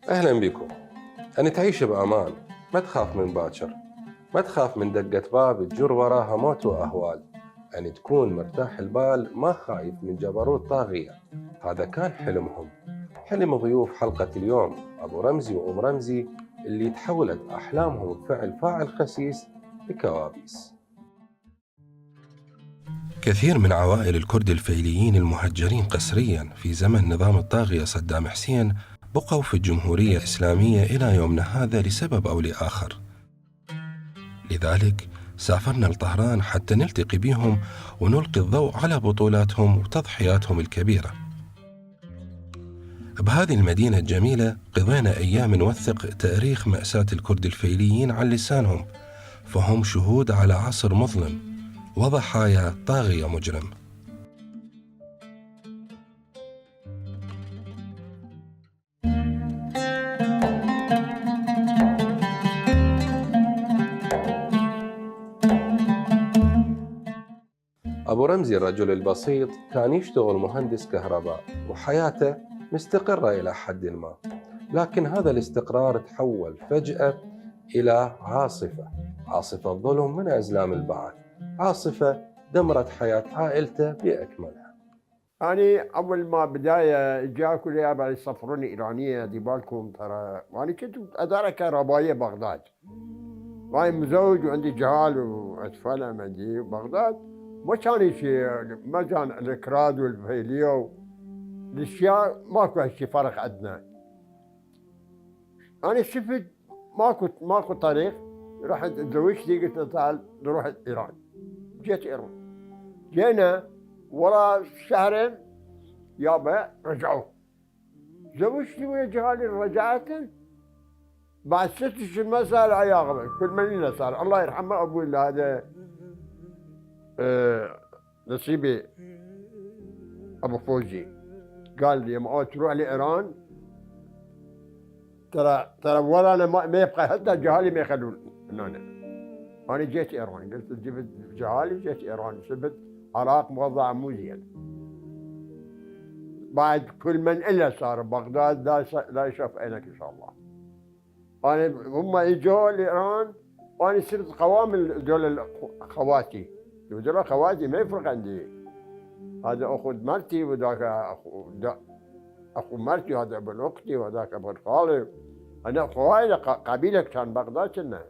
أهلا بكم. أن تعيش بأمان، ما تخاف من باكر، ما تخاف من دقة باب تجر وراها موت وأهوال، أن تكون مرتاح البال ما خايف من جبروت طاغية. هذا كان حلمهم، حلم ضيوف حلقة اليوم أبو رمزي وأم رمزي، اللي تحولت أحلامهم بفعل فاعل خسيس لكوابيس. كثير من عوائل الكرد الفيليين المهجرين قسريا في زمن نظام الطاغية صدام حسين بقوا في الجمهورية الإسلامية إلى يومنا هذا لسبب أو لآخر. لذلك سافرنا لطهران حتى نلتقي بهم ونلقي الضوء على بطولاتهم وتضحياتهم الكبيرة. بهذه المدينة الجميلة قضينا أيام نوثق تاريخ مأساة الكرد الفيليين عن لسانهم، فهم شهود على عصر مظلم وضحايا طاغية مجرم. أبو رمزي الرجل البسيط كان يشتغل مهندس كهرباء وحياته مستقرة إلى حد ما، لكن هذا الاستقرار تحول فجأة إلى عاصفة ظلم من أزلام البعث، عاصفة دمرت حياة عائلته بأكملها. أنا أول ما بداية جاكوا لي أبا يسافروني إيرانية دي بالكم ترى، وأنا كنت أدارة كهربائية بغداد، وأنا مزوج وعندي جهال وأطفال عندي بغداد. ما كان شيء، ما كان الكراد والفيليو الاشياء، ماكو شيء فرق عندنا. انا شفت ماكو طريق، رحت تزوجتي قلت له تعال نروح ايران. جيت ايران، جينا ورا شهرين يابا رجعوا. زوجتي ويا جهالي رجعت بعد 6 اشهر ما صار عياقبه، كل مدينه صار. الله يرحمه ابوي هذا نصيبي ابو فوزي قال لي يا تروح لايران ترى ولا انا ما يبقى حتى جهالي ما يخلون هنا. انا جيت ايران، قلت جبت جهالي وجيت ايران، سبت عراق موضع مو زين. بعد كل من الا صار بغداد لا يشوف عينك ان شاء الله. انا هم اجوا لايران وانا صرت قوام دول خواتي، دول خواتي ما يفرق عندي، هذا اخو مرتي وذاك اخو مرتي، وهذا ابن اختي وهذاك ابن خالي. انا قبائل قبيله كان بغداد كنا.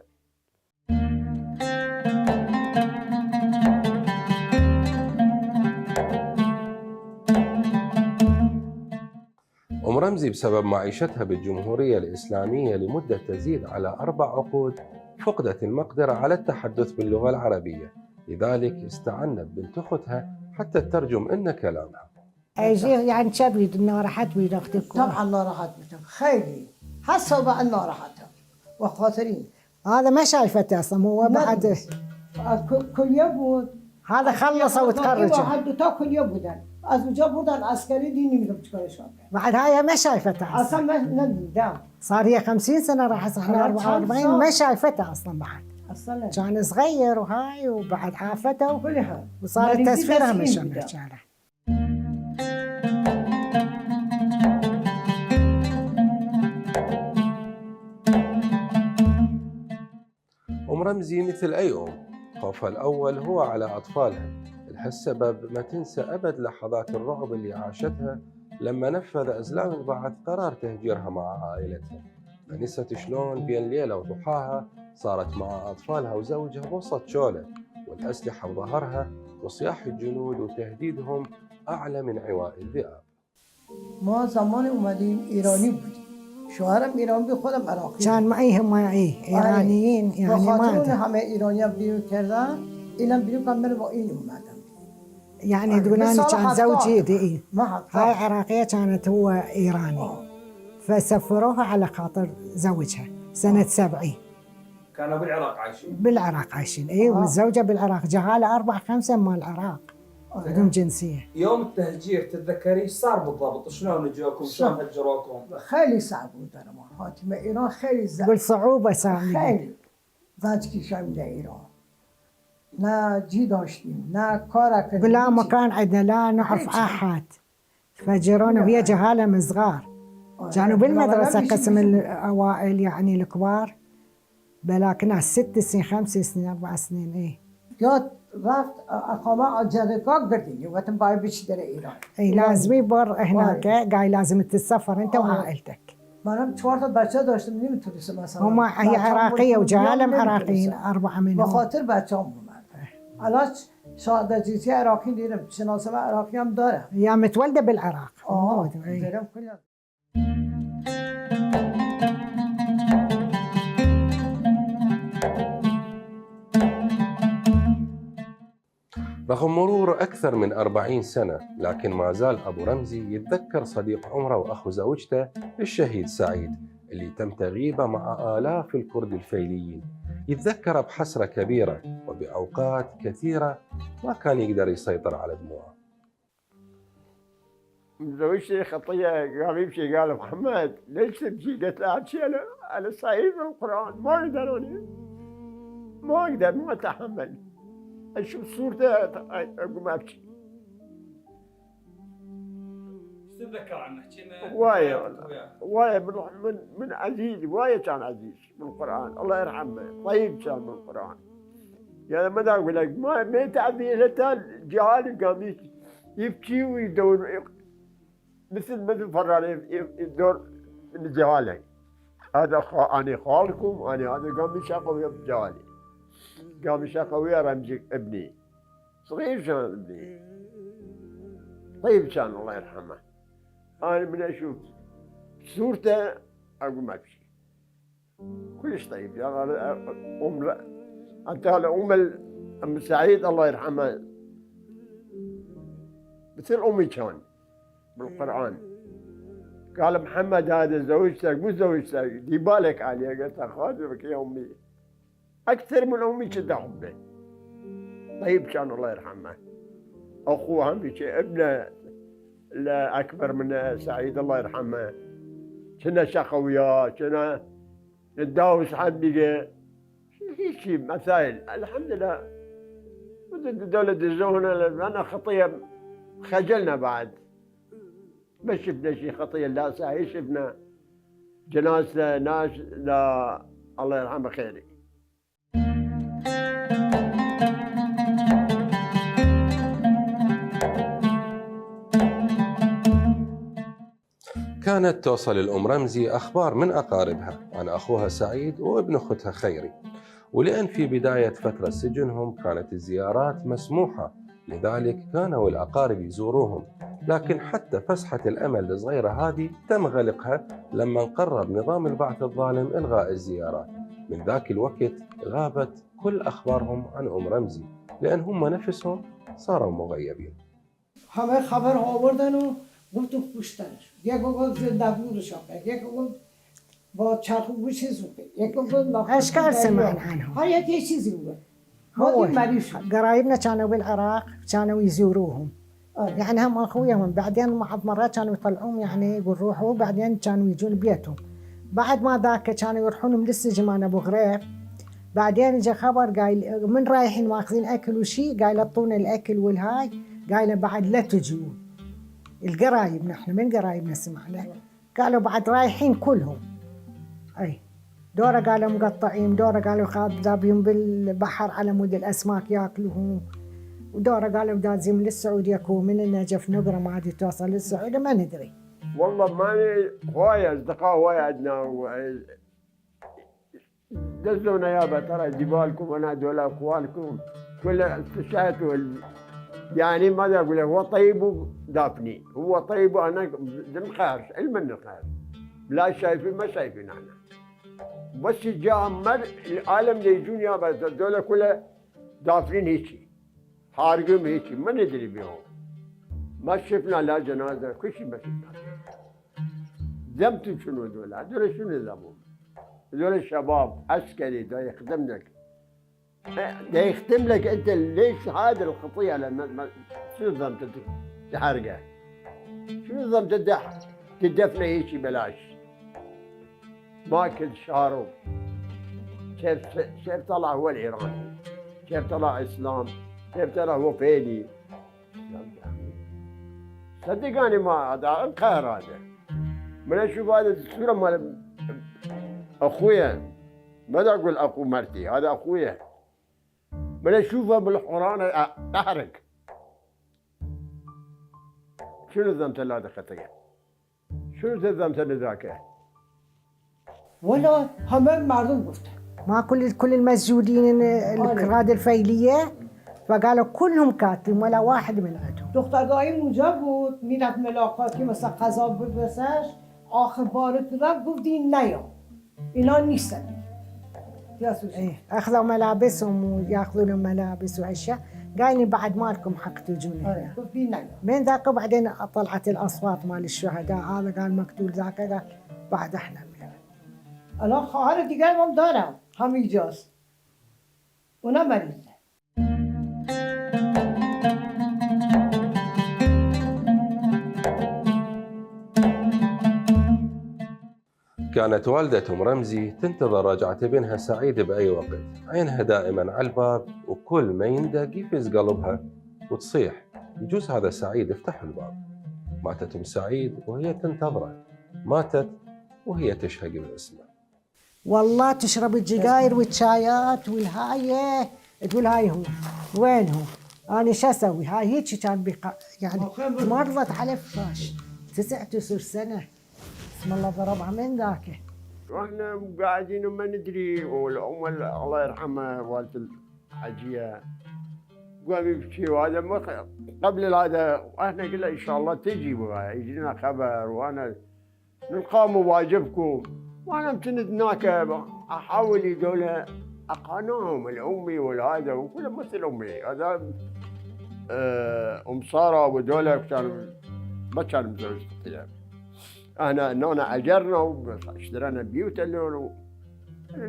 أم رمزي بسبب معيشتها بالجمهورية الإسلامية لمدة تزيد على 4 عقود فقدت المقدرة على التحدث باللغة العربية، لذلك استعنت بنت أختها حتى تترجم لنا كلامها. يعني تشبيد انه راحت بيد اختك؟ طبعا ما راحت بيدك خيري، هسه بعد ما راحتها وخاطرين. هذا ما شايفته اصلا، هو بعد كل يوم هذا خلص وتخرج. واحد كل يوم بدن از وجا بودن عسكري دي نمدم تشكر شو بعد هاي ما شايفته اصلا ما ندم. صار هي 50 سنه راح احنا 44 ما شايفته اصلا بعد. اصلا كان صغير وهاي وبعد عافته وكلها وصار تسفيرها مش مشاله. أم رمزي مثل أي أم خوفها الأول هو على أطفالها، لهالسبب ما تنسى أبد لحظات الرعب اللي عاشتها لما نفذ أزلام البعث قرار تهجيرها مع عائلتها، فنست شلون بين ليلة وضحاها صارت مع أطفالها وزوجها بوسط شولة، والأسلحة وظهرها وصياح الجنود وتهديدهم أعلى من عواء الذئاب. ما زمان اومدیم ایرانی بودیم، شوهرم ایران بود، خودم عراقی. كان معي هم إيرانيين به يعني خاطر اون ما همه ایرانی هم بیرون کردن، اینم بیرون کردن با این اومدم. يعني تقولان كان زوجي دي ما حتى هاي عراقية كانت هو إيراني فسفروها على خاطر زوجها سنة 70 كانوا بالعراق عايشين. بالعراق عايشين اي والزوجة بالعراق جهالة 4 5 مال العراق بدون جنسية. يوم التهجير تتذكري ايش صار بالضبط؟ شلون اجوكم؟ شلون هجروكم؟ خیلی صعب بود برای ما. حاکم ایران خیلی زد. بالصعوبة صار خیلی زد کشم در ایران. نه جی داشتیم، نه کار کردیم. بلا مكان عندنا لا نعرف أحد فجرونا وهي جهالة من صغار. كانوا بالمدرسة قسم الأوائل يعني الكبار بلاك ناس 6 سنين 5 سنين 4 سنين ايه. یا رفت اقامه جدگاه کردیم وقتی باید بچی در ایران. اي لازم يبر هناك قاي لازم تتسفر انت وعائلتك. منم 4 تا بچه داشتم نمیتونستم مثلا. هم هي عراقية وجهالهم عراقيين 4 به منهم. خاطر بچه‌ام اومد. الان شهادت جنسی عراقی دیدم، شناسنامه عراقی هم داره. هي متولدة بالعراق. إي. دارم کلی. رغم مرور أكثر من 40 سنة لكن ما زال أبو رمزي يتذكر صديق عمره وأخو زوجته الشهيد سعيد اللي تم تغييبه مع آلاف الكرد الفيليين. يتذكر بحسرة كبيرة وبأوقات كثيرة ما كان يقدر يسيطر على دموعه. زوجتي خطية قام يمشي قال محمد ليش تمشي؟ قلت له أمشي على سعيد القرآن ما أقدر أنا ما أقدر ما أتحمل أشوف صورته أقوم أبكي. ايش تتذكر عنه؟ حكينا وايد وايد من عزيز وايد كان عزيز بالقرآن الله يرحمه طيب كان بالقرآن. يعني ما أقول لك ما يتعبني إلا الجهال قام يبكي ويدور مثل فرار يدور من الجهالة. هذا أنا خالكم أنا هذا قام يشاق ويا بجهالي. قام يشاق ويا رمزي ابني صغير كان ابني طيب كان الله يرحمه. أنا من أشوف صورته أقوم أبكي كلش طيب. يعني حتى أم سعيد الله يرحمها مثل أمي كان بالقرآن. قال محمد هذا زوجتك مو زوجتك دي بالك عليه. قلت له خاطرك يا أمي أكثر من أمي كنت أحبه. طيب كان الله يرحمه. أخوه هم ابنه لا أكبر من سعيد الله يرحمه كنا شقى وياه كنا نداوس حدقه هيك مسائل. الحمد لله دولة الزهنة أنا خطية خجلنا بعد ما شفنا شيء خطية لا صحيح شفنا جنازة ناس لا الله يرحمه خيري. كانت توصل الأم رمزي أخبار من أقاربها عن أخوها سعيد وابن أختها خيري، ولأن في بداية فترة سجنهم كانت الزيارات مسموحة، لذلك كانوا الأقارب يزوروهم. لكن حتى فسحة الأمل الصغيرة هذه تم غلقها لما قرر نظام البعث الظالم إلغاء الزيارات. من ذاك الوقت غابت كل أخبارهم عن أم رمزي لأن هم نفسهم صاروا مغيبين. همه خبر ها آوردن و گفتم کشتنش. یک گفت زنده بودش آقا، یک گفت با چرخو چیز بود، یک گفت أشكال سمعنا عنهم. هر یک چیزی بود. هو ما مریض شد. قرايبنا كانوا بالعراق كانوا يزوروهم. يعني هم اخوياهم بعدين بعض مرات كانوا يطلعون يعني يقول روحوا بعدين كانوا يجون بيتهم. بعد ما ذاك كانوا يروحون من السجن مال ابو غريب. بعدين اجى خبر قايل من رايحين ماخذين اكل وشي قايل اعطونا الاكل والهاي قايل بعد لا تجون. القرايب نحن من قرايبنا سمعنا قالوا بعد رايحين كلهم. اي دورة قالوا مقطعين، دورة قالوا خاذابين بالبحر على مود الاسماك ياكلوهم، ودورة قالوا دازين من السعودية يكون من النجف نقرة ما عاد توصل للسعودية ما ندري. والله ماني هواية أصدقاء هواية عندنا دزونا يابا ترى جبالكم أنا دول أخوانكم كل استشهدته يعني ماذا اقول لك، هو طيب ودافني، هو طيب وانا الخير، علم الخير لا شايفين ما شايفين احنا. بس جاء العالم اللي يجون يابا دول كلها دافنين هيك حارقين هيك ما ندري بهم. ما شفنا لا جنازه كل شيء ما شفنا. ذنبتم شنو هذول شنو ذنبهم؟ هذول الشباب عسكري دا يخدم لك، دا يختم لك انت ليش هذه الخطيه لما شنو ذنب تحرقه؟ شنو ذنب تدفنه هيك بلاش؟ ماكل شارو كيف طلع هو الايراني؟ كيف طلع اسلام؟ كيف طلع هو فيني؟ صدقني ما هذا الخير هذا. من اشوف هذا الصوره مال اخويا، ما اقول اخو مرتي، هذا اخويا من اشوفه بالقران احرق. شنو ذنبت هذا خطيه؟ شنو ذنبت ذاك؟ ولا هم مردم گفتن ما كل المسجونين الكراد الفيليه فقالوا كلهم كاتم ولا واحد من عندهم. دخترگاهی اونجا بود، میرفت ملاقاتی مثلا قضا بود بسش، آخر بارت رفت گفتین نیا اینا نیستن. ايه اخذوا ملابسهم وياخذون ملابس واشياء، قايلين بعد ما لكم حق تجون هنا. گفتین نیا. من ذاك وبعدين طلعت الاصوات مال الشهداء، هذا قال مقتول، ذاك قال بعد احنا منه. الان خواهر دیگر هم دارم همینجاست، اونا مریضه. كانت والدة أم رمزي تنتظر رجعة ابنها سعيد بأي وقت، عينها دائما على الباب، وكل ما يندق يفز قلبها وتصيح يجوز هذا سعيد افتحوا الباب. ماتت أم سعيد وهي تنتظره، ماتت وهي تشهق باسمه. والله تشرب الجقاير والشايات والهايه، تقول هاي هو وين هو؟ انا شو اسوي؟ هاي هيك كان يعني مرضت على فراش 9 سنه، بسم الله ضربها من ذاك. واحنا قاعدين وما ندري، والام الله يرحمها والدة الحجيه قام يبكي، وهذا قبل هذا احنا قلنا ان شاء الله تجي يجينا خبر وانا نقام واجبكم، وانا امتند هناك احاول يدول اقانعهم الامي والهذا وكل مثل امي هذا ام ساره ودول كانوا ما كانوا متزوجين. احنا اجرنا واشترينا بيوت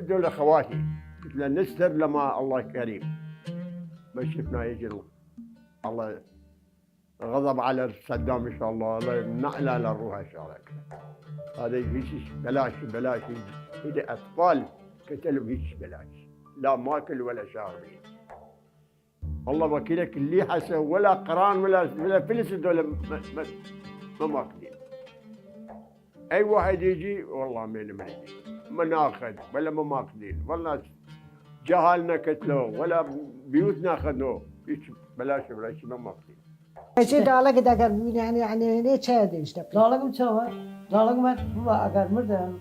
دول اخواتي، قلت له نستر لما الله كريم. ما شفنا يجي الله غضب على صدام ان شاء الله، الله يمنعنا للروح ان شاء الله. هذا هيك بلاش يجي اطفال قتلوا هيك بلاش، لا ماكل ولا شاربين. الله وكيلك اللي حسن ولا قران ولا فلس دول ما ماكلين. اي واحد يجي والله ما ناخذ ولا ما ماكلين، والله جهالنا قتلوه ولا بيوتنا اخذوه، هيك بلاش ما ماكلين. اجي دالك داگر يعني ليش هذا ايش دالگم چه؟ دالگم من اگر مردم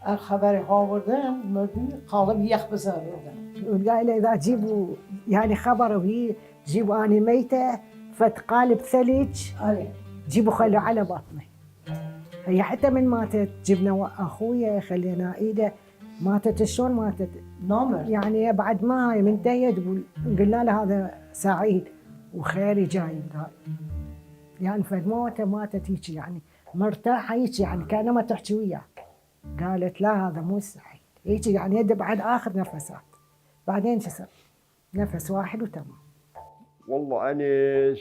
الخبر ها بردم مردی قالب يخ بزاردم. قال اذا جيبوا يعني خبر وهي جيبوا اني ميته فتقالب ثلج جيبوا خلوا على بطني. هي حتى من ماتت جبنا اخويا خلينا ايده، ماتت شلون ماتت؟ نامر يعني بعد ما هاي من تقول قلنا له هذا سعيد وخيري جاي، قال يعني فد موته ماتت هيك يعني مرتاحه هيك يعني كانها ما تحكي وياك. قالت لا هذا مو سعيد هيك يعني يد بعد اخر نفسات، بعدين شو صار؟ نفس واحد وتمام. والله انا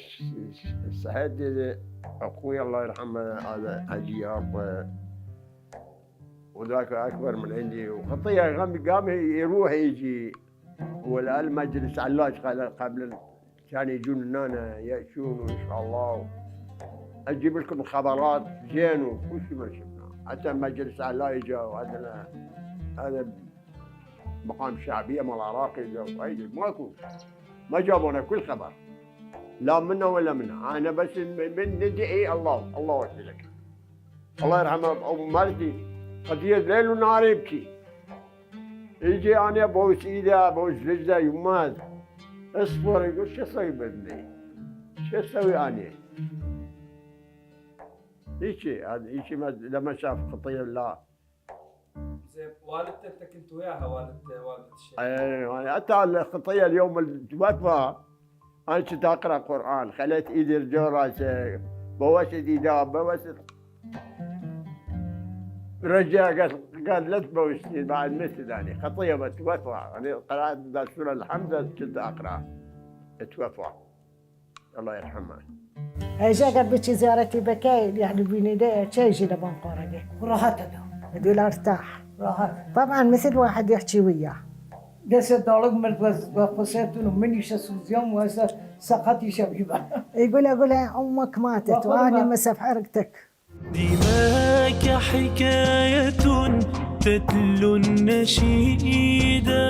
سعيد اخوي الله يرحمه هذا عجيب وذاك اكبر من عندي، وخطيه قام يروح يجي والمجلس علاج قبل كان يجون هنا يأتون ان شاء الله اجيب لكم خبرات زين وكل شيء ما شفناه، حتى مجلس علاج جاء هذا مقام شعبيه مال العراقي ماكو، ما جابونا كل خبر لا منا ولا منا. انا بس من ندعي الله وكيلك الله يرحمه ابو مالتي قضيه ليل ونهار يبكي، يجي انا ابوس ايده ابوس رجله يمات اصبر. يقول شو اسوي بابني؟ شو اسوي اني؟ هيجي هذا هيجي لما شاف خطيه الله. زين والدتك انت كنت وياها والدة الشيخ؟ يعني حتى الخطيه اليوم اللي توفى انا كنت اقرا قران، خليت ايدي رجال راسه، بوست ايده بوست. رجع قال لا تبوسني بعد مثل يعني خطيه بتوفى. يعني قرات سوره الحمد كنت اقرا توفى الله يرحمه. اجا قبل زيارتي بكاي يعني بيني شيء يجي لبنقورة دي راحت له يقول ارتاح. راحت. طبعا مثل واحد يحكي وياه. دست طالق من وقصيتون من يشسوز يوم وهسه سقط شبيبه. يقول امك ماتت وانا مسف حرقتك. دماك حكاية تتلو النشيدا،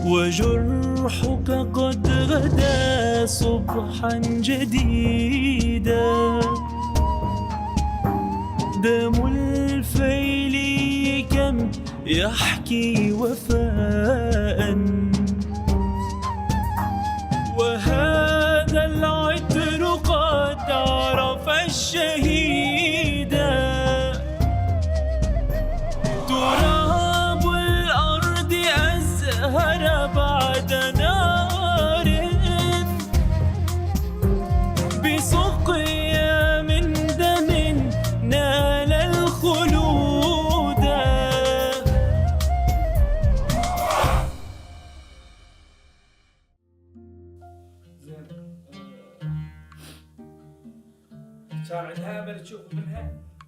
وجرحك قد غدا صبحا جديدا. دم الفيل كم يحكي وفاء، وهذا العطر قد عرف الشهيدا. تراب الأرض أزهر بعد نار، بسقيا من دم نال الخلود. زين كان عندها امل تشوف منها؟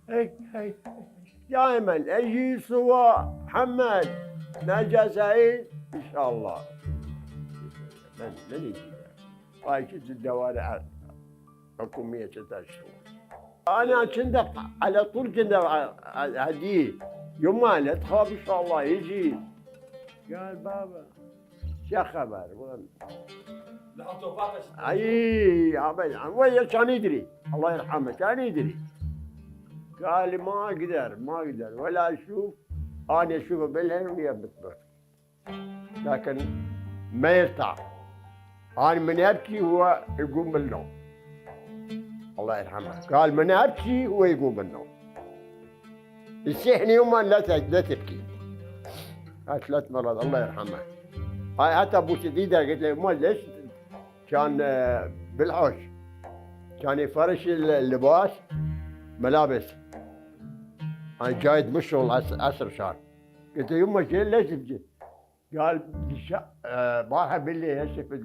هيك دائما اجي سوا محمد نجا سعيد ان شاء الله. من يجي هاي كنت الدوائر حكوميه 6 شهور. انا كنت على طول كنت هديه يوم ما لا تخاف ان شاء الله يجي. قال بابا شو خبر؟ لحظة وفاته اي ويا كان يدري الله يرحمه كان يدري. قال لي ما اقدر ولا اشوف. انا اشوفه بالليل ويا بتبكي لكن ما يرتاح. انا من ابكي هو يقوم من النوم الله يرحمه. قال من ابكي هو يقوم من النوم. يسحني يوم لا تبكي. هاي 3 مرات الله يرحمه. هاي حتى ابو سديده قلت له ما ليش كان بالحوش كان يفرش اللباس ملابس. انا جاي من الشغل عصر شهر. قلت له يمه ليش تجي؟ قال بارحه بالليل شفت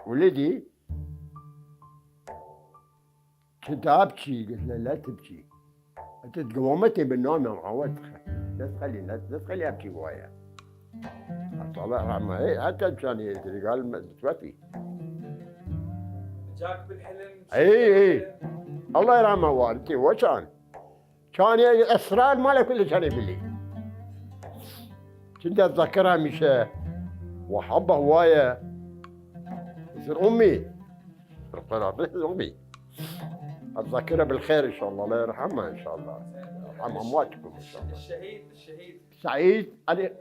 ولدي كنت ابكي. قلت له لا تبكي انت تقومتني بالنوم يا معود. لا تخلي ابكي وياه. الله يرحمه حتى كان يدري قال توفي. جاك بالحلم؟ اي الله يرحمه والدتي وكان اسرار ماله كله كان يقول لي. كنت اتذكرها مشى وحبه هوايه. يصير امي امي اتذكرها بالخير ان شاء الله. الله يرحمها ان شاء الله. يرحم امواتكم ان شاء الله. الشهيد سعيد علي.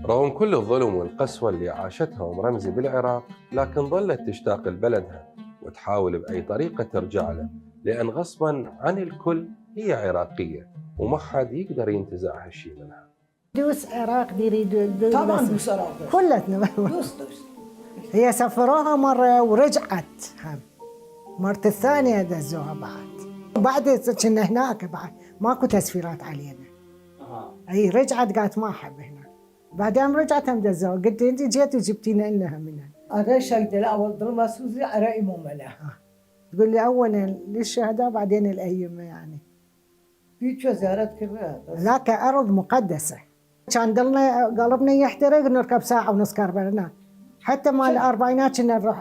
رغم كل الظلم والقسوة اللي عاشتها أم رمزي بالعراق، لكن ظلت تشتاق لبلدها وتحاول بأي طريقة ترجع له، لأن غصباً عن الكل هي عراقية وما حد يقدر ينتزع هالشي منها. دوس عراق يريد طبعا دوس عراق كلتنا. دوس. هي سفروها مرة ورجعت هم. مرة الثانية دزوها بعد كنا هناك بعد ماكو تسفيرات علينا. اي رجعت قالت ما احب هنا. بعدين رجعت هم دزوها. قلت انت جيت وجبتينا لها منها. انا شهيد الاول ضل ما سوزي عراقي مو ملا. تقول لي اولا للشهداء بعدين الائمه يعني. في زيارات كبيرة ذاك ارض مقدسه. كان ضلنا قلبنا يحترق نركب ساعه ونص كربلاء هناك. حتى مال الاربعينات كنا نروح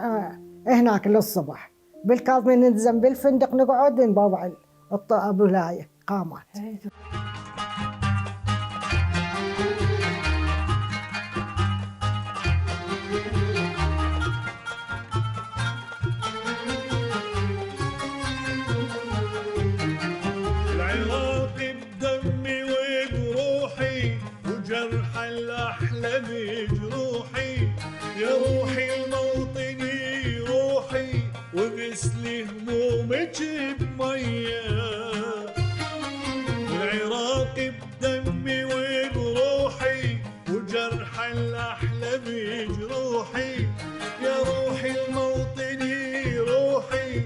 هناك للصبح. بالكاظمين نلزم بالفندق نقعد نبابع ابو لايه قامات. وغسلي همومك بمية، والعراق بدمي وبروحي، وجرح الأحلى بجروحي، يا روحي الموطني روحي،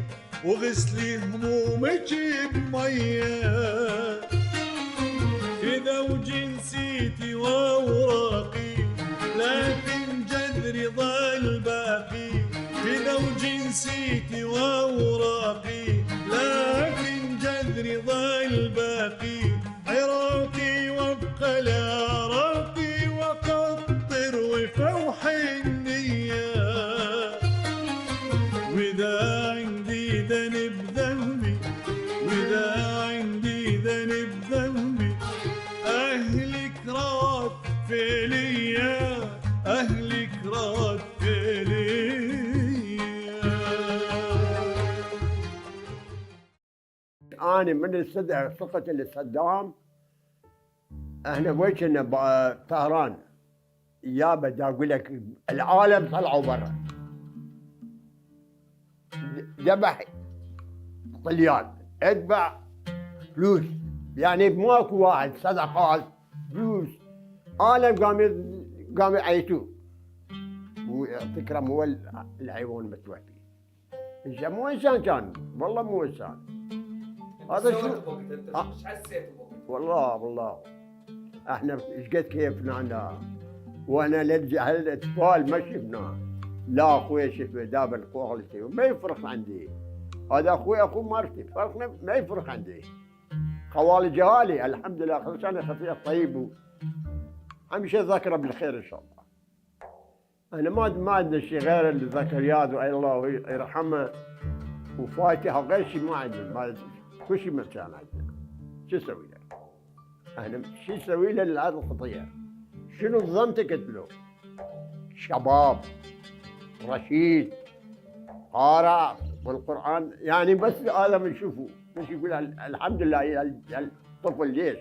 وغسلي همومك بمية، إذا وجنسيتي وأوراقي، لكن جذري ظل باقي، إذا وجنسيتي وأوراقي، لكن جذري ظل باقي، عراقي وابقى لعراقي، وقطر وفوح النية، وإذا عندي ذنب ذنبي، وإذا عندي ذنب ذنبي، أهلك راد فيليا، أهلك راد فيليا. أنا من الصدق ثقة لصدام، احنا وجهنا طهران يا بدي اقول لك العالم طلعوا برا، ذبح طليان، ادفع فلوس، يعني ماكو واحد صدقات فلوس، عالم قام يعيطوا، وتكرم هو الحيوان متوفي، انسان مو انسان كان، والله مو انسان. هذا شو؟ مش حسيت والله احنا ايش قد كيفنا انا، وانا هالاطفال ما شفناه، لا اخوي شفه داب القوغلتي وما يفرق عندي، هذا اخو مرتي فرقنا ما يفرق عندي، خوالي جهالي الحمد لله، خلصاني خفيف طيب همشي ذكره بالخير ان شاء الله. انا ما عندنا شيء غير اللي ذكريات الله يرحمه وفاتحه وغير شيء ما عندنا، كل شيء ما كان عندنا. شو اسوي له؟ احنا شو نسوي له لهذا الخطيه؟ شنو ظنتك له؟ شباب رشيد قارئ والقران، يعني بس هذا بنشوفه مش يقول الحمد لله الطفل ليش؟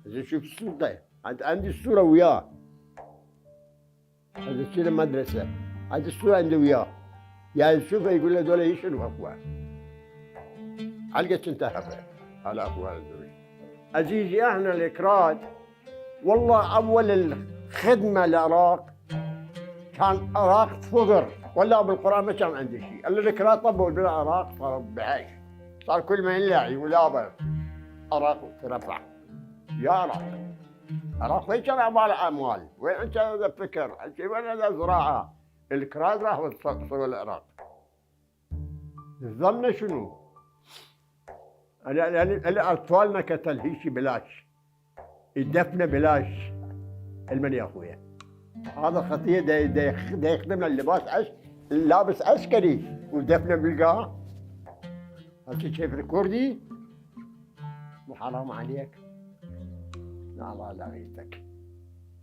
إذا شوف الصورة عندي الصورة وياه، هذا كذا مدرسة، هذه الصورة عندي وياه، يعني شوفه يقول له دول يشنو أخوان، حلقة انتهى على أخوان الزوج. عزيزي احنا الإكراد، والله أول الخدمة العراق كان عراق فقر، ولا بالقرآن ما كان عندي شيء، إلا الإكراد طبوا بالعراق صار بعيش، صار كل ما ينلعي ولا عراق ترفع. يا عراق وين كان عبارة أموال؟ وين أنت هذا فكر؟ وين هذا زراعة؟ الكراد راح وصلوا العراق. نظامنا شنو؟ أطفالنا كتلهيشي بلاش، الدفنة بلاش، المن يا أخويا. هذا خطية دا يخدمنا اللباس لابس عسكري ودفنة بالقاع. هسه شايف الكردي؟ مو حرام عليك؟ لا الله لا غيرتك،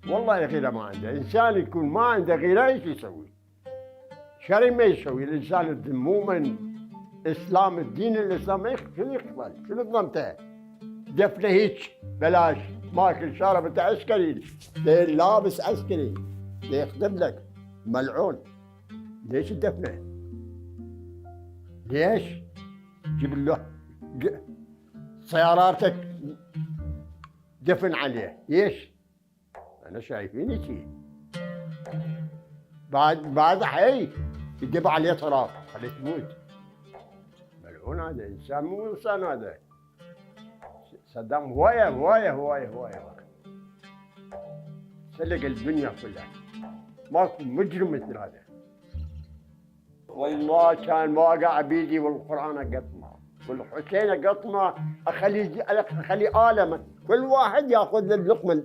والله غيره ما عنده، انسان يكون ما عنده غيره ايش يسوي؟ شري ما يسوي، الانسان المؤمن اسلام الدين الاسلامي شنو يقبل؟ شنو ظنته؟ دفنه هيك بلاش، ماكل شارب انت عسكري، لابس عسكري يخدم لك ملعون، ليش الدفنه؟ ليش؟ جيب له سياراتك دفن عليه، ليش؟ أنا شايفيني شي. بعد حي يدب عليه تراب، خليه تموت. ملعون هذا إنسان مو إنسان هذا. صدام هواية سلق الدنيا كلها. ماكو مجرم مثل هذا. والله كان واقع بيدي والقرآن قطمه، والحسين قطمه، أخلي آلمه، كل واحد ياخذ اللقمه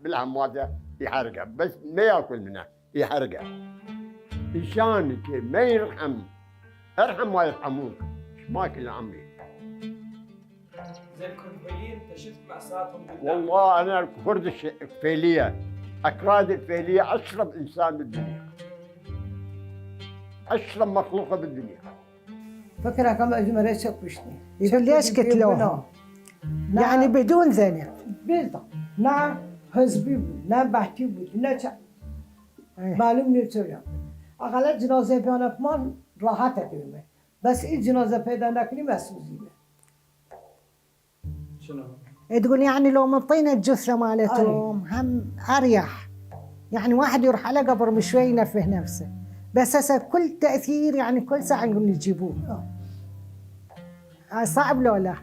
بالهم هذا يحرقه، بس ما ياكل منه يحرقه. انسان ما يرحم، ارحم ما يرحموك، ايش ماكل عمي؟ زي الكرديين انت شفت مأساتهم والله انا الكرد الفيليه، اكراد الفيليه اشرب انسان بالدنيا، اشرب مخلوقه بالدنيا. فكرة كم أجمل شكوشني. يقول ليش قتلوهم؟ يعني بدون ذنب. بالضبط. نعم حزبي بود، نعم بحتي بود، نعم معلوم نيتوريا. اقل جنازه بیانه من راحت کنیم بس این جنازه پیدا نکنیم اسوزیمه شنو؟ تقول يعني لو مطينا الجثة مالتهم هم أريح، يعني واحد يروح على قبر بشوي ينفه نفسه، بس هسه كل تأثير يعني كل ساعة نقول نجيبوه. صعب لو لا،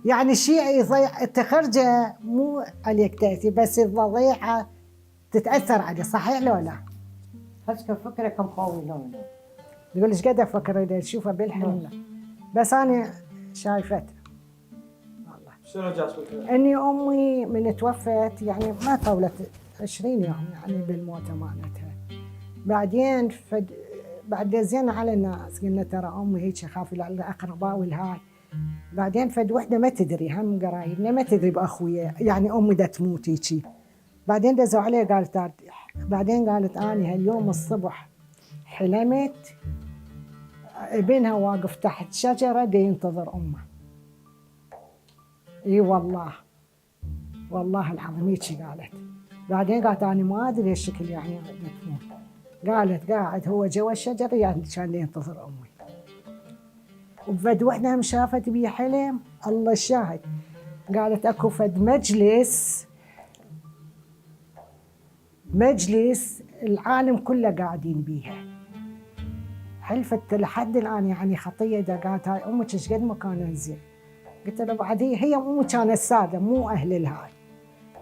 يعني الشيء يضيع تخرجه مو عليك تأثير، بس إذا ضيعه تتأثر عليه، صحيح لو لا؟ هسه فكره كم قوي لون يقول ايش قد افكر اذا اشوفه بالحلم لا. بس انا شايفته شنو جات فكرة؟ اني امي من توفت يعني ما طولت 20 يوم يعني بالموتة مالتها. بعدين بعد زين على الناس قلنا ترى امي هيك خاف على الاقرباء والهاي. بعدين فد وحده ما تدري هم قرايبنا ما تدري باخويا يعني امي دا تموت هيجي. بعدين دزوا عليه قالت بعدين قالت اني هاليوم الصبح حلمت ابنها واقف تحت شجره دا ينتظر امه. اي والله والله العظيم هيك قالت. بعدين قالت انا ما ادري الشكل يعني تموت. قالت قاعد هو جوا الشجره يعني كان ينتظر امي. وفد وحده هم شافت بي حلم الله الشاهد. قالت اكو فد مجلس العالم كله قاعدين بيها. حلفت لحد الان يعني خطيه دا قالت هاي امك ايش قد ما كان زين. قلت له بعد هي امي كانت ساده مو اهل الهاي.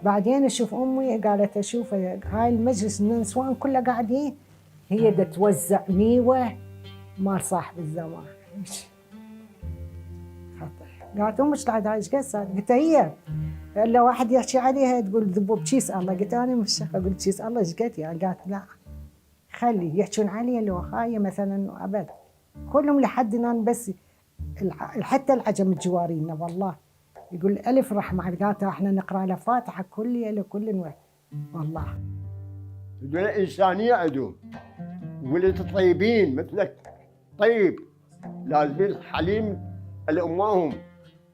بعدين اشوف امي قالت اشوف هاي المجلس النسوان كله قاعدين هي دا توزع ميوه مال صاحب الزمان. خطيه. قالت امك قاعده هاي ايش قد صار؟ قلت هي الا واحد يحكي عليها تقول ذبوب شيس الله. قلت انا مش قلت شيس الله ايش قد يعني. قالت لا خلي يحكون علي لو هاي مثلا ابد كلهم لحد الان بس حتى العجم الجوارينا والله يقول الف رحمه. قالت احنا نقرا له فاتحه كل ليله كل نوع والله. دول انسانيه عندهم ولد طيبين مثلك طيب لازمين حليم لامهم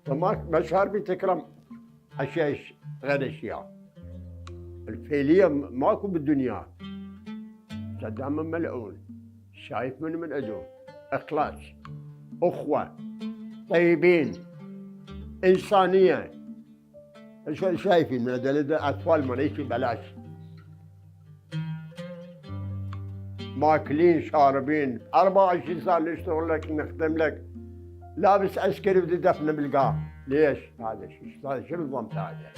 فما صار بتكرم اشياء غير اشياء. الفيليه ماكو بالدنيا. دائما ملعون شايف من عندهم اخلاص اخوه طيبين انسانيه. شايفين من هذول اطفال مريشي بلاش ماكلين شاربين 24 ساعه نشتغل لك نخدم لك لابس عسكري بدي دفنه بالقاع. ليش؟ هذا شو النظام هذا؟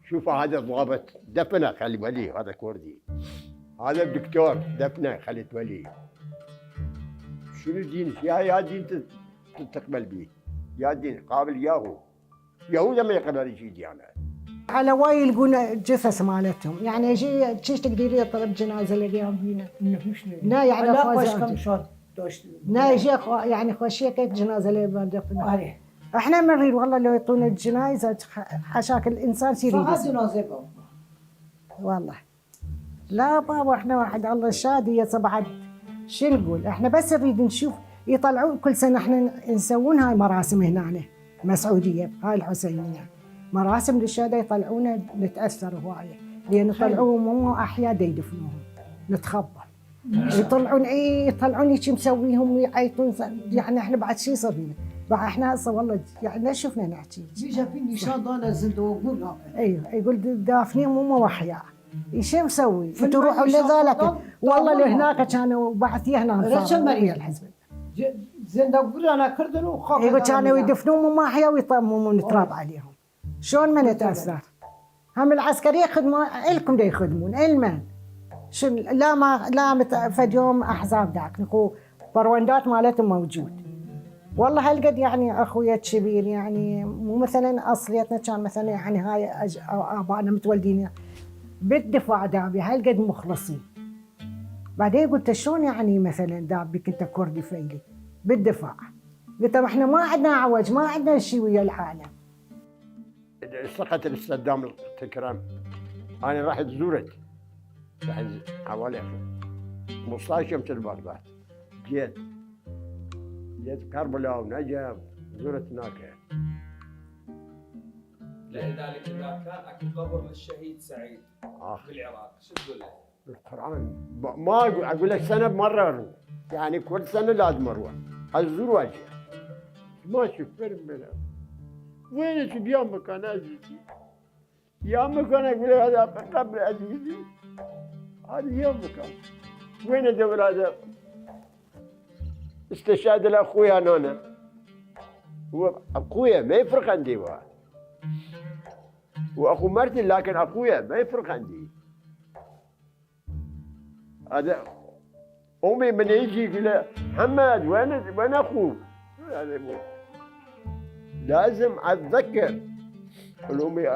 شوف هذا ضابط دفنه خلي ولي هذا كردي. هذا الدكتور دفنه خلي تولي. شنو دين؟ يا دين تقبل به يا دين قابل ياهو يهودا ما يقبل يجي ديانه. على واي يلقون جثث مالتهم يعني يجي تشيش تقدري طلب جنازه لقيهم بينا. لا يعني لا باش كم شهر دوش لا يجي يعني خوشيه كيف جنازه اللي بدفنها. احنا ما نريد والله لو يعطونا الجنازه حشاك الانسان يريد فقط جنازه بابا والله. لا بابا احنا واحد الله الشادي بعد شو نقول احنا بس نريد نشوف يطلعون كل سنه احنا نسوون هاي مراسم هنا مسعوديه هاي الحسينيه مراسم للشهداء يطلعونا نتاثر هوايه لان يطلعوهم هم احياء دا يدفنوهم نتخبر. يطلعون يطلعون هيك مسويهم ويعيطون يعني احنا بعد شي صار بينا بعد احنا هسه والله يعني شفنا نحكي بيجا في نشان ضانا زندوق. ايوه يقول دافنين هم احياء. ايش مسوي؟ تروحوا لذلك والله لهناك كانوا بعثي هنا رشا مريض الحزب زندوق انا كردن وخاف. يقول كانوا يدفنون ما احياء ويطممون التراب عليهم. شلون ما نتاثر؟ هم العسكريه خدموا الكم دا يخدمون المن شو لا فد يوم احزاب داك نقول بروندات مالتهم موجود. والله هالقد يعني اخويا الكبير يعني مو مثلا اصليتنا كان مثلا يعني هاي ابائنا متولدين بالدفاع دابي هالقد مخلصين. بعدين قلت شلون يعني مثلا دابك انت كردي فيلي بالدفاع. قلت احنا ما عندنا عوج ما عندنا شيء ويا العالم. سقط صدام تكرم انا رحت زرت رحت حوالي 15 يوم بغداد. جيت كربلاء ونجف زرت هناك. لذلك اذا كان اكو قبر للشهيد سعيد بالعراق شو تقول له؟ القرآن ما أقول لك سنة بمرة أروح، يعني كل سنة لازم أروح أزور وجهه. ما أشوف فيلم منه. وينك بيومك أنا عزيزي؟ يومك أنا أقول هذا قبل عزيزي، هذا يومك. وين الدور هذا؟ استشهاد لأخويا أنا. هو أخويا ما يفرق عندي هو. وأخو مرتي لكن أخويا ما يفرق عندي. هذا أمي من يجي يقول محمد وين أخوك؟ هذا لازم أتذكر. الأمي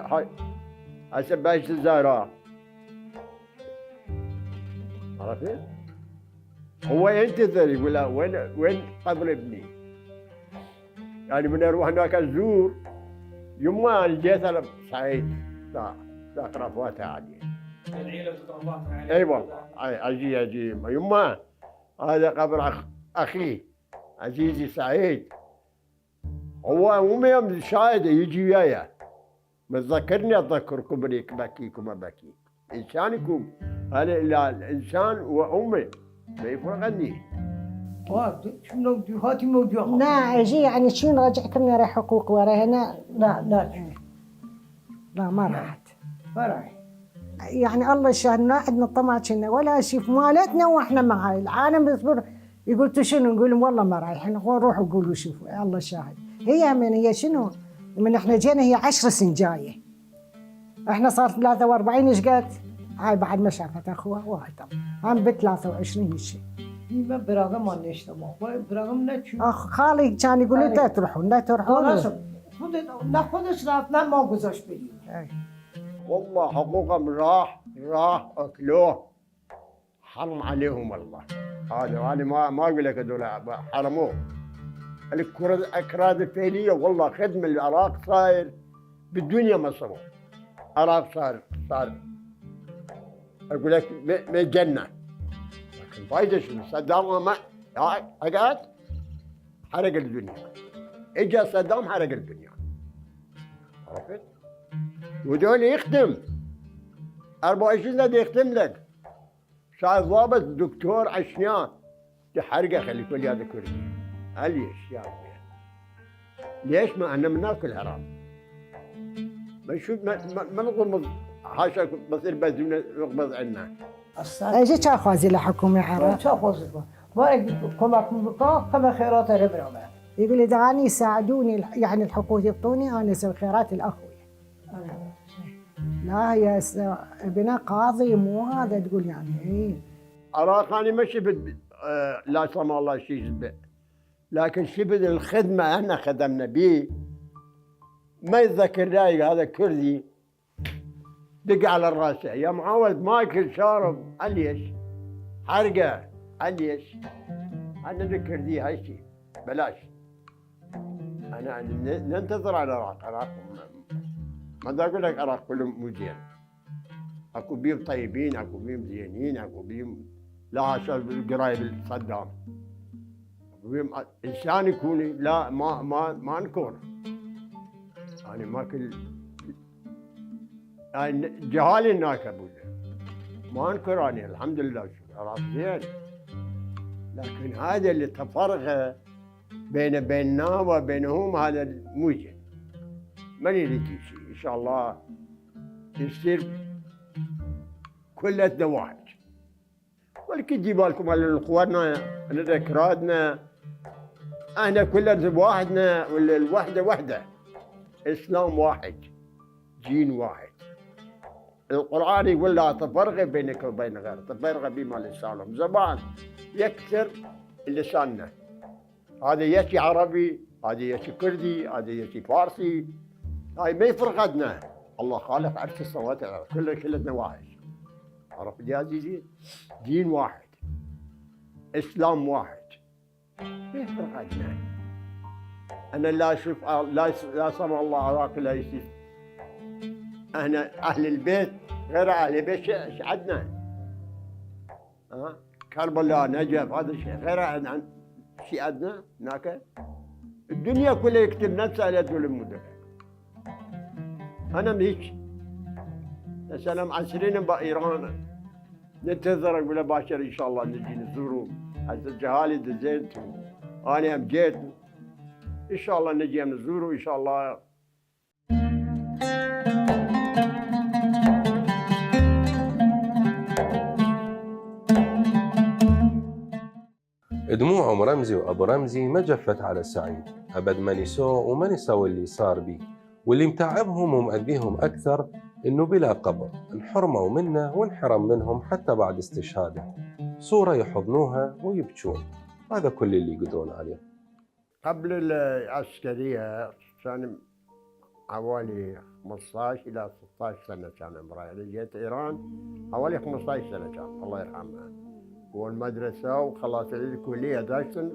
هسه باش تزارها. عرفت؟ هو ينتظر يقول له وين قبر ابني؟ يعني من اروح هناك ازور يما انا جيت انا سعيد ذاك رفواتها علي. العيله وتترباك عليه. اي والله اجي يما هذا قبر اخي عزيزي سعيد. هو امي يوم شاهد يجي وياي متذكرني اتذكركم بكيكم ابكي. انسانكم هذا الانسان وامي ما يفرق عني. شنو هاتي موجوع. لا اجي يعني شو نرجع كنا راح حقوق ورا هنا. لا لا ما راحت. ما راح. يعني الله الشاهد ما عندنا طمع كنا ولا شيء مالتنا واحنا مع هاي العالم بيصبر. يقول شنو نقول لهم والله ما رايحين روحوا قولوا شوفوا الله الشاهد. هي شنو من احنا جينا هي 10 سنين جايه. احنا صار 43 ايش قد؟ هاي بعد ما شافت اخوها وهاي طبعا هم ب 23 هالشيء. ما براغم ما نشتمه براغم نتشو. اخ خالي كان يقول لي لا تروحون لا تروحون. خودش رفتنا ما گذاشت بریم. والله حقوقهم راح اكلوه. حرم عليهم الله. هذا انا ما اقول لك هذول حرموه. الاكراد الفعليه والله خدم العراق صاير بالدنيا ما صاروا. العراق صار اقول لك من الجنه. لكن فايده شنو؟ صدام ما قعد حرق الدنيا. اجى صدام حرق الدنيا. عرفت؟ ودول يخدم 24 سنه يخدم لك. شايف ضابط دكتور عشنان تحرقه خلي كل هذا كردي. ليش يا ربي؟ ليش ما احنا بناكل حرام؟ ما نشوف ما نغمض حاشا بصير بزون يقبض عنا. اجي كان خوازي لحكومه عراق. چه خوزی کن؟ باید کمک میکنم کم خیرات رو برام. يقول لي دعاني يساعدوني يعني الحقوق يعطوني انا اسوي خيرات الاخويا. لا يا ابناء قاضي مو هذا تقول يعني ايه. عراق انا ما شفت لا سمح الله شيء لكن شفت الخدمه احنا خدمنا به. ما يتذكر رايق هذا كردي دق على الراس يا معود ماكل شارب ليش؟ حرقه ليش؟ انا ذكر دي هاي شيء بلاش. انا ننتظر على العراق ما دا اقول لك العراق كلهم مو زين. اكو بيهم طيبين اكو بيهم زينين اكو بيهم لا عشان القرايب صدام. انسان يكون لا ما نكون. يعني ماكل يعني جهالي هناك ابو ما انكر اني الحمد لله العراق زين. لكن هذا اللي تفرقه بيننا وبينهم هذا مو زين. ما نريد شيء ان شاء الله يصير كلنا واحد. ولكن جيب بالكم على اخواننا اكرادنا احنا كلنا واحدنا ولا الوحده وحده. اسلام واحد دين واحد. القرآن يقول لا تفرق بينك وبين غيرك، تفرق بما لسانهم. زمان يكثر لساننا. هذا يشي عربي، هذا يشي كردي، هذا يشي فارسي. هاي ما يفرقنا. الله خالق عرش السماوات والارض، كلنا واحد. عرفت يا عزيزي؟ دين واحد. اسلام واحد. ما يفرقنا. انا لا اشوف لا سمع الله عراق لا يصير. احنا اهل البيت غير اهل البيت ايش عندنا؟ كربلاء نجف هذا الشيء غير عن شيء عندنا هناك. الدنيا كلها يكتب نفسها لا تقول المدن. انا هيك مثلا معسرين بايران ننتظرك بلا باشر ان شاء الله نجي نزورهم. هسه الجهالي دزيت انا هم جيت ان شاء الله نجي نزوره ان شاء الله. دموع أم رمزي وأبو رمزي ما جفت على سعيد، أبد ما نسوه وما نسوا اللي صار بيه، واللي متعبهم ومأذيهم أكثر إنه بلا قبر انحرموا منه وانحرم منهم حتى بعد استشهاده، صورة يحضنوها ويبكون. هذا كل اللي يقدرون عليه. قبل العسكرية كان حوالي 15 إلى 16 سنة كان عمري. يعني جيت إيران حوالي 15 سنة كان الله يرحمها، والمدرسة وخلاص الكلية داشتن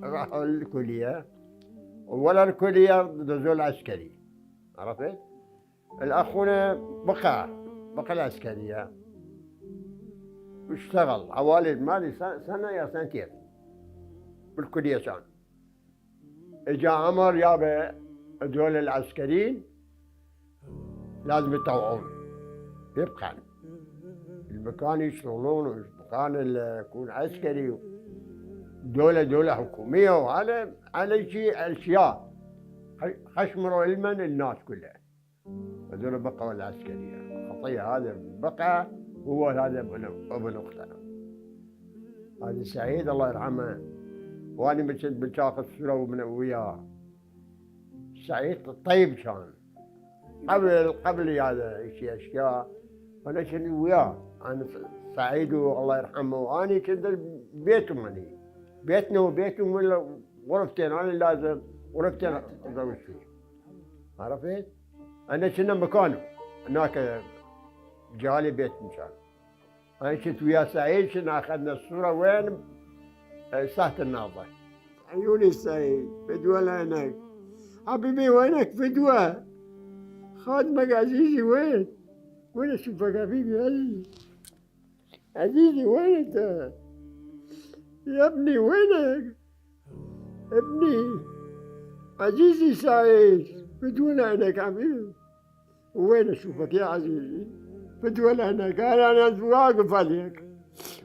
راحوا الكلية ولا الكلية دزوا العسكري، عرفت؟ الأخونا بقى العسكرية واشتغل حوالي مالي سنة يا سنتين بالكلية كان. اجا عمر يابا هذول العسكريين لازم يطوعون يبقى المكان يشتغلون والمكان يكون عسكري دولة حكومية، وهذا على شيء أشياء خشمروا علما الناس كلها. هذول بقوا العسكرية، خطية هذا بقى هو هذا ابن أخته. هذا سعيد الله يرحمه، وأنا كنت بتاخذ صورة من وياه. سعيد طيب كان قبل هذا شيء أشياء، أنا كنت وياه. أنا سعيد الله يرحمه، وأنا كنت بيتهم يعني بيتنا وبيتهم ولا غرفتين، أنا لازم غرفتين أتزوج فيه، عرفت؟ أنا كنا مكانه هناك جالي بيت مشان. أنا كنت ويا سعيد كنا أخذنا الصورة وين؟ ساحة النهضة. عيوني سعيد فدوى لعينك حبيبي، وينك فدوى؟ خادمك عزيزي وين؟ وين أشوفك حبيبي عزيزي وين أنت؟ يا ابني وينك؟ ابني عزيزي سعيد فدوى لعينك حبيبي، وين أشوفك يا عزيزي؟ فدوى لعينك، أنا واقف عليك،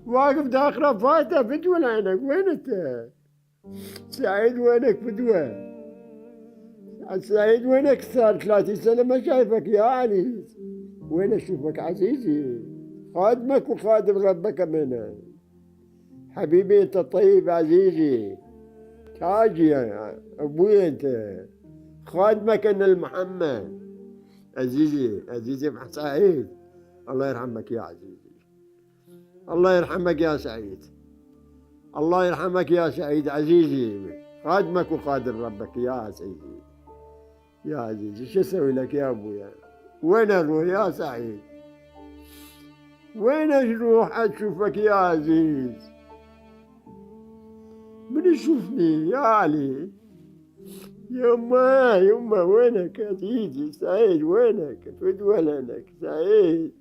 واقف داخل رفاته فدوى لعينك، وين أنت؟ سعيد وينك فدوى؟ سعيد وينك؟ صار 30 سنة ما شايفك يا عزيز، وين أشوفك عزيزي؟ خادمك وخادم ربك منه حبيبي، أنت طيب عزيزي، تاجي يا أبوي، أنت خادمك أنا المحمد عزيزي سعيد. الله يرحمك يا عزيزي، الله يرحمك يا سعيد، الله يرحمك يا سعيد عزيزي، خادمك وخادم ربك يا سيدي يا عزيزي. شو اسوي لك يا ابويا؟ وين اروح يا سعيد؟ وين اروح اشوفك يا عزيز؟ من يشوفني يا علي؟ يما وينك يا عزيزي؟ سعيد وينك؟ فدوى لك سعيد،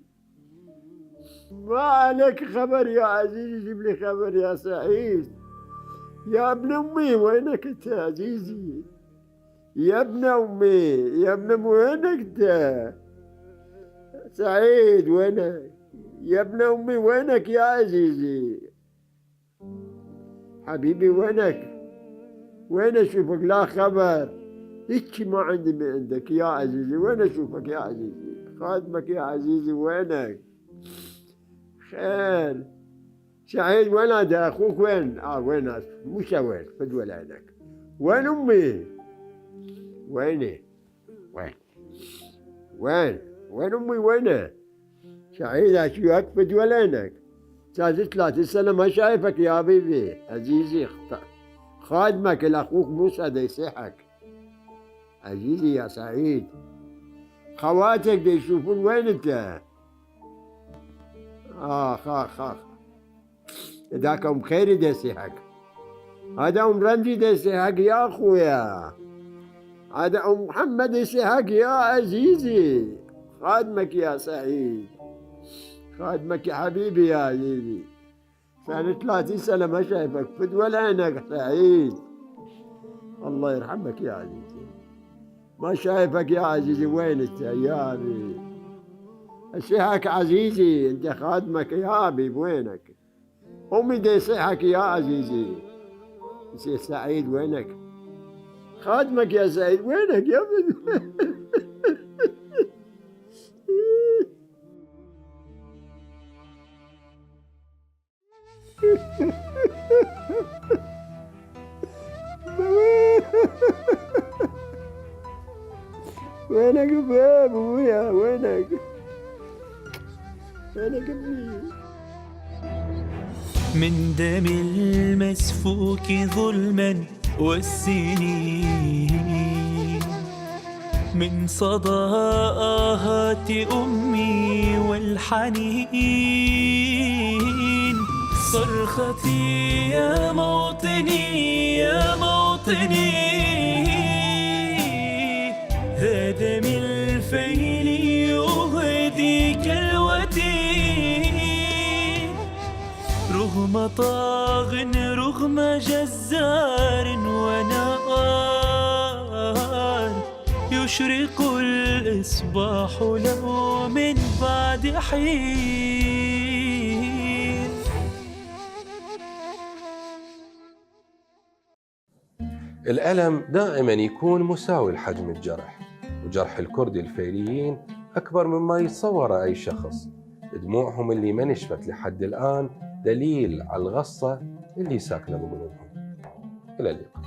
ما عليك خبر يا عزيزي؟ جيب لي خبر يا سعيد. يا ابن امي وينك انت يا عزيزي؟ يا ابن امي، يا ابن امي وينك انت؟ سعيد وينك؟ يا ابن امي وينك يا عزيزي؟ حبيبي وينك؟ وين اشوفك؟ لا خبر، هيك ما عندي من عندك يا عزيزي. وين اشوفك يا عزيزي؟ خادمك يا عزيزي وينك؟ خير سعيد وين هذا اخوك؟ وين؟ وين مش وين؟ فدوى لعينك. وين امي؟ وين امي وينه؟ سعيد اشوفك فدوى لعينك، صار 30 سنة ما شايفك يا حبيبي عزيزي. خادمك الاخوك موسى دا يصيحك عزيزي يا سعيد. خواتك دا يشوفون وين انت؟ خاخ ذاك ام خيري دا يصيحك، هذا ام رمزي دا يصيحك يا اخويا، هذا ام محمد يصيحك يا عزيزي. خادمك يا سعيد، خادمك يا حبيبي يا عزيزي. صار 30 سنة ما شايفك فدوى لعينك سعيد. الله يرحمك يا عزيزي، ما شايفك يا عزيزي. وين انت يا عزيزي؟ صيحك عزيزي، انت خادمك يا ابي وينك؟ امي دي صيحك يا عزيزي. سي سعيد وينك؟ خادمك يا سعيد وينك يا ابني؟ وينك يا ابويا؟ وينك؟ وينك ابني؟ من دم المسفوك ظلما والسنين، من صدى آهات أمي والحنين، صرختي يا موطني يا موطني، هذا من الفيل يهديك الوتين، رغم طاغ رغم جزار ونار، يشرق الإصباح له من بعد حين. الألم دائما يكون مساوي لحجم الجرح، وجرح الكرد الفيليين أكبر مما يتصور أي شخص. دموعهم اللي ما نشفت لحد الآن دليل على الغصة اللي ساكنة بقلوبهم. إلى اللقاء.